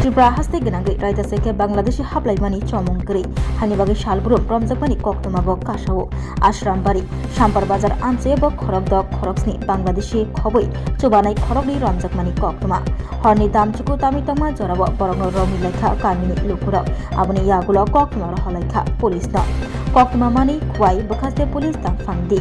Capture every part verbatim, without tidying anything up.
Tripura haste gwnangwi raida se khe Bangladeshi haplaimani chomung kwrwi. Hani bagwi salbrum romjakmani koktwma bo kasao. Ashram bari, Sampar Bazar amchai bo khorok dok khorok sni Bangladeshi khobwi chubanai khoroknwi romjakmani koktwma. Horni damchuku tamwi tongma jorao borokno romwi laikha kamini lukurok. Aboni yagulo koktwma rohor laikha police no. Koktwma manwi Khwai bwkhaste police tangphang di.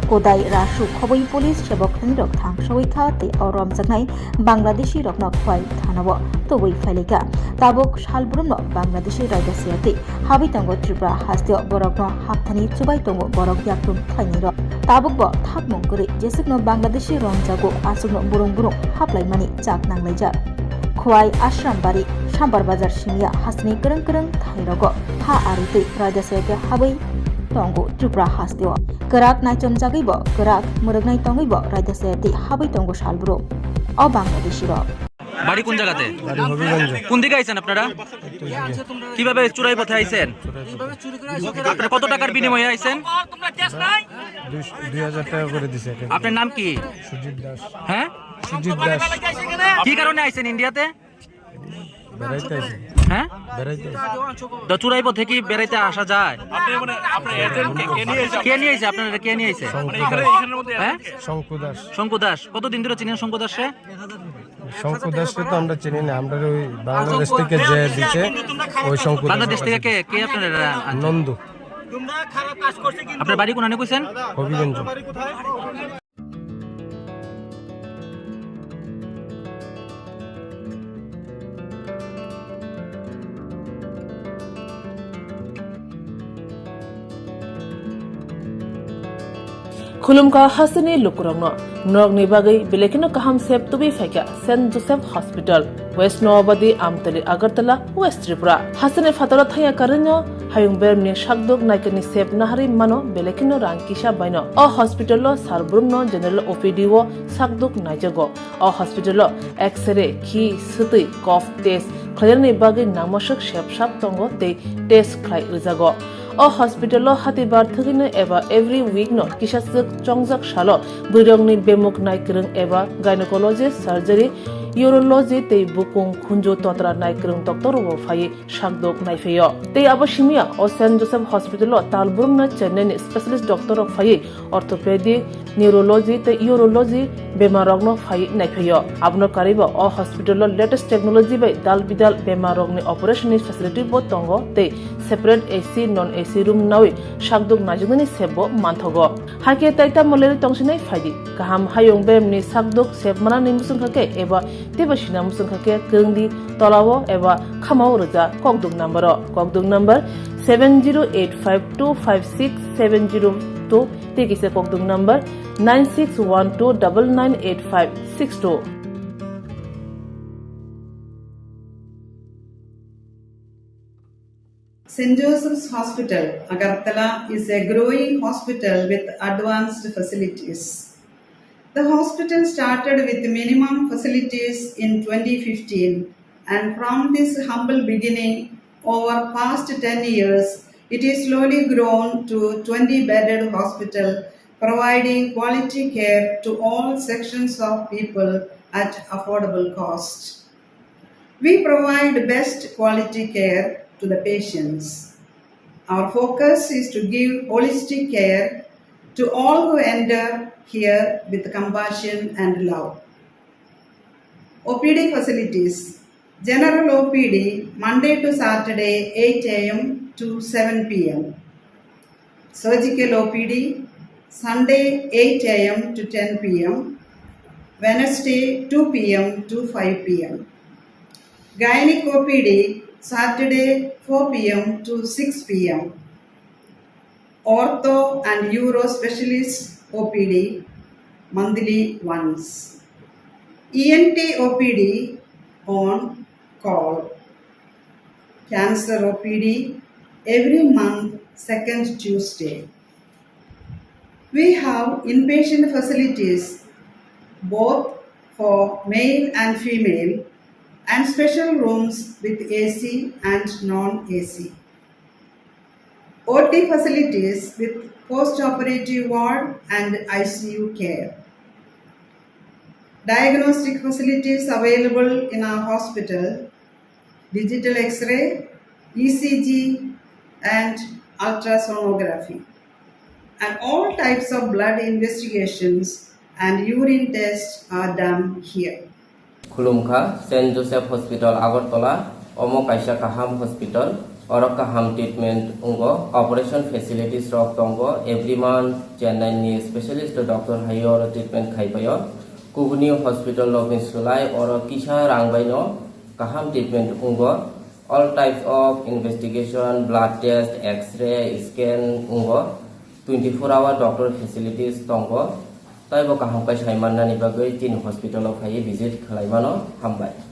Kodai rasu khobwi police sebok thani rok thangsawi kha tei o romjaknai Bangladeshi rokno Khwai thanao tubui phailaikha. Tabuk salbrumno Bangladeshi raida se tei habwi tongo Tripura hasteo borokno hapthani chubai tongo borok yaktung khlainairok. Tabukbo thakmung kwrwi jeswkno Bangladeshi romjago aswkno burung burung haplaimani chak nanglaijak. Khwai Ashram bari Sampar Bazar simya hasteni kwrwng kwrwng thairogo ha ari twi raida se khe habwi tongo Tripura hasteo. Kwrak naichomjagwibo, kwrak mwrwknai tongwibo raida se twi habwi tongo salbrum. O Bangladeshi rok. বাড়ি কোন জায়গাতে? বাড়ি হবিগঞ্জ। কোন দিকে আইছেন আপনারা? কিভাবে চুরাই পথে আইছেন? আপনারা কত টাকার বিনিময়ে আইছেন? দুই, দুই হাজার টাকা করে দিছে একটা। আপনার নাম কি? সুজিত দাস। হ্যাঁ? সুজিত দাস। কি কারণে আইছেন ইন্ডিয়াতে? বেড়াইতে আইছি। হ্যাঁ? বেড়াইতে আইছি। তো চুরাই পথে কি বেড়াইতে আসা যায়? আপনি মানে আপনার এজেন্ট কে, কে নিয়ে এসে? কে নিয়ে এসে? আপনারা কে নিয়ে এসে? মানে এখানে, এখানের মধ্যে হ্যাঁ? শঙ্কু দাস। শঙ্কু দাস। কতদিন ধরে চিনেন শঙ্কু দাসকে? শঙ্কু দাসকে তো আমরা চিনি না, আমরা ওই বাংলাদেশ থেকে যে দিছে, ওই শঙ্কু দাস। বাংলাদেশ থেকে কে, কে আপনারা আনছেন? নন্দু। আপনার বাড়ি কোন কইছেন? Habiganj. Khulumkha hasteni lukurokno, norokni bagwi belekino kaham sep tubui phaikha Saint Joseph Hospital, West Noabadi, Amtali, Agartala, West Tripura. Hasteni phataro thangya karwino hayung bermni sakduk naikani sep naharwi mano belekino rang kisa baino. O hospital-o sar brumno general O P D-o sakduk naijago. O hospital-o X-ray, khi, swtwi, cough test khlainani bagwi nangmaswk sep sap tongo tei test khlai rwjago. O hospital-o hatibar thwgwino eba every week-no kisaswk chongjak salo bwrwirokni bemuk naikwrwng eba gynecology, surgery, urology tei bukung khunju totra naikwrwng doctor-rokbo phaiwi sakdok naiphaio. Tei abo simiya o Saint Joseph Hospital-o tal brumno Chennai-ni specialist doctor-rok phaiwi orthopedic, neurology tei urology bemarrokno phaiwi naiphaio. Abono karwibo o hospital-o latest technology bai dal bidal bemarrokni operation-ni facility-bo tongo tei separate A C, non A C room nawi sakdok naijaknani sep-bo manthogo. Hakhe tai tamo lerwi tongsinai phaidi. Kaham hayung beremni sakdok sep manani muchungkha khe eba teibo sina muchungkha khe kwrwngdi tolao eba khamao rwja kokduk number-o. Kokduk number seven zero eight five two five six seven zero two tei kisa kokduk number nine six one two double nine eight five six two. Saint Joseph's Hospital, Agartala is a growing hospital with advanced facilities. The hospital started with minimum facilities in twenty fifteen, and from this humble beginning, over past ten years, it is slowly grown to twenty bedded hospital, providing quality care to all sections of people at affordable cost. We provide best quality care to the patients. Our focus is to give holistic care to all who enter here with compassion and love. O P D facilities. General O P D, Monday to Saturday, eight A M to seven P M. Surgical O P D, Sunday, eight A M to ten P M, Wednesday, two P M to five P M. Gynec O P D, Saturday, four P M to six P M. Ortho and Uro Specialist O P D, monthly once. E N T O P D on call. Cancer O P D every month, second Tuesday. We have inpatient facilities both for male and female and special rooms with A C and non-A C. O T facilities with post-operative ward and I C U care. Diagnostic facilities available in our hospital. digital X-ray, E C G, and ultrasonography. And all types of blood investigations and urine tests are done here. Khulumkha, Saint Joseph Hospital Agartala, omo kaisa kaham hospital, oro kaham treatment wngo, operation facilities rok tongo, every month Chennai ni specialist doctor hai oro treatment khai paio. Kubuni hospital rok ni slai oro kisa rang bai no kaham treatment wngo. All types of investigation, blood test, X-ray, scan wngo. Twenty four hour doctor facilities tongo. Taibo kaham kai sai mannani bagwi chini hospital o phaiwi visit khlai mano. Hambai.